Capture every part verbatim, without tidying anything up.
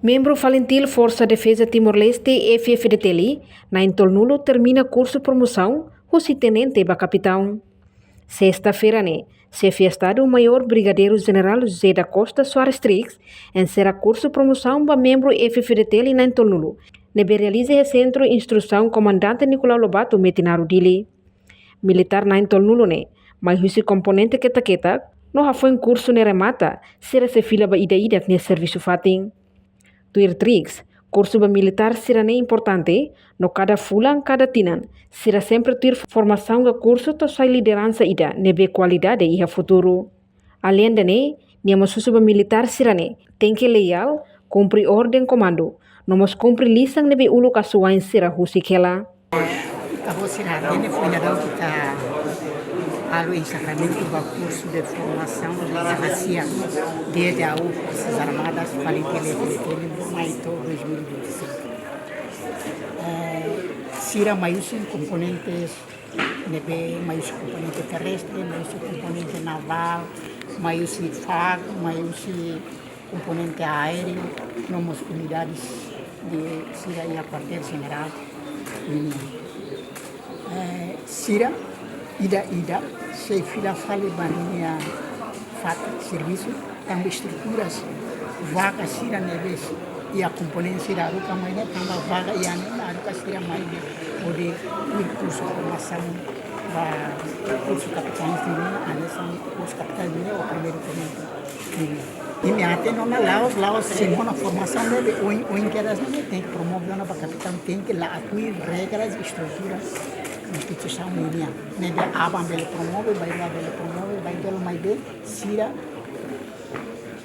Membru FALINTIL Forsa Defeza Timor-Leste, F F D T L, na'in-tolunulu termina kursu promosaun husi tenente ba kapitaun. Sesta-feira ne'e, Xefe Estadu Maiór Brigadeiru Jenerál José da Costa Soares Trix enserra kursu promosaun ba membru F F D T L na'in-tolunulu, ne'ebé realiza iha Sentru Instrusaun Komandante Nicolau Lobato Metinaro, Dili. Militár na'in-tolunulu ne'e mai husi komponente ketak-ketak, no hafoin kursu ne'e remata, sira sei fila ba ida-idak nia servisu fatin. Tuir Trix, kursu ba militár sira-ne'e importante, no kada fulan, kada tinan, sira sempre tuir formasaun ka kursu to'o sai lideransa ida ne'ebé kualidade iha futuru. Aleinde ne'e, nia mós husu ba militár sira-ne'e tenke leál, kumpre orden komandu, no mós kumpre lisan ne'ebé uluk asuwa'in sira husik hela. Ita-boot sira hatene, foin daudaun ita halo enserramentu ba kursu de formasaun de rasia D D A U Forsas Armadas, FALINTIL, F F D T L, mai to'o dois mil e vinte e cinco. Eh, sira mai husi komponentes ne'ebé, mai husi komponente terrestre, mai husi komponente navál, mai husi fak, mai husi komponente aéreu, no mós unidades de sira iha kuartél jenerál nian. Eh, sira ida-idak sei fila fali ba nia fatin servisu, tanba estruturas, vaka sira ne'ebé iha komponente sira haruka mai ne'e, tanba vaka iha ne'e haruka sira mai ne'e, hodi tuir kursu formasaun ba kursu kapitaun nian, hanesan kursu kapitaun nian ou primeiru tenente nian. Imi hatene ona, la'ós, la'ós simu ona formasaun ne'ebé oin, oin kedas ne'e tenke promove ona ba kapitaun, tenke la'o tuir regras, estrutura, instituisaun nian. Ne'ebé aban bele promove, bainrua bele promove, bainrua maibé sira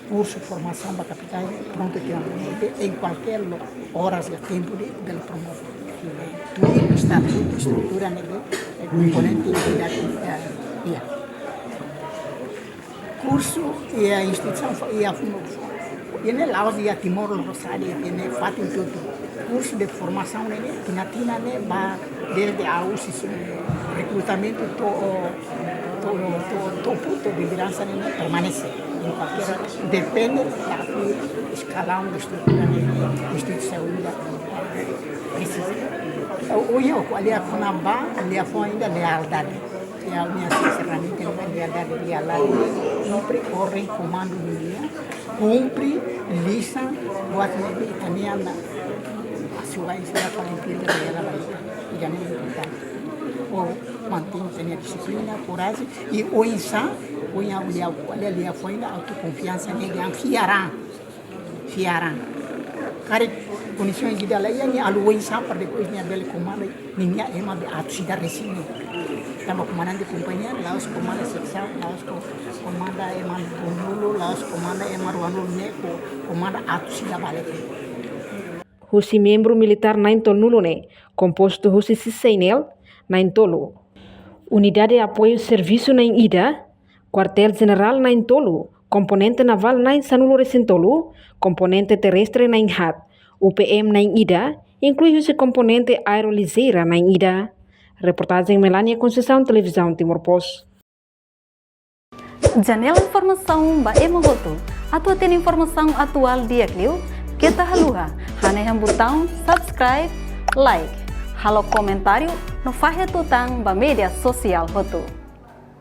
kursu formasaun ba kapitaun prontu tiha ona, ne'ebé em kualkér lo-, oras ka tempu ida bele promove. Tuir estatutu, estrutura ne'ebé, eh, komponente ida, eh, iha. Kursu iha instituisaun fo-, iha funu fo-, iha ne'e la'ós iha Timor lorosa'e de'it, iha ne'e fatin hotu. Kursu de formasaun ne'e, tinan-tinan ne'e ba desde A U C C, rekrutamentu to'o, to'o, to'o, to'o, to'o lideransa ne'e permanese. Em kualkér, depende da eskalaun de estrutura ne'e, instituisaun ida presiza. O, o, o, ko'alia kona-ba, liafuan ida lealdade. Iha nia sinseramente, lealdade, lealdade. Kumpre orden, komandu nian, kumpre lisan, buat ne'ebé ita-nia asuwa'in sira FALINTIL dehan ba ita. Ida-ne'e importante. Ou mantein ita-nia dixiplina, korajen, i oinsá, oinsá, liafuan ida, autokonfiansa, ne'e dehan fiar an. Fiar an. Karik kondisaun ida la iha, nia halo oinsá para depois nia bele komanda ninia ema be atus ida resin ne'e. Tanba komandante kompañia, la'ós komanda seksaun, la'ós ko-, komanda ema ruanulu, la'ós komanda ema ruanulu ne'e, ko-, komanda atus ida balik. Husi membru militár na'in-tolunulu ne'e, kompostu husi siseinel na'in-tolu, Unidade Apoiu Servisu na'in-ida, Kuartél Jenerál na'in-tolu, komponente navál na'in-sanulu resin-tolu, komponente terrestre na'in-haat, U P M na'in-ida, inklui husi komponente aerolijeira na'in-ida. Reportajen Melania Conceição, Televizaun Timor Post. Janela informasaun ba ema hotu. Atu hatene informasaun atuál di'ak liu, keta haluha hanehan butaun subscribe, like, halo komentáriu no fahe tutan ba média sosiál hotu.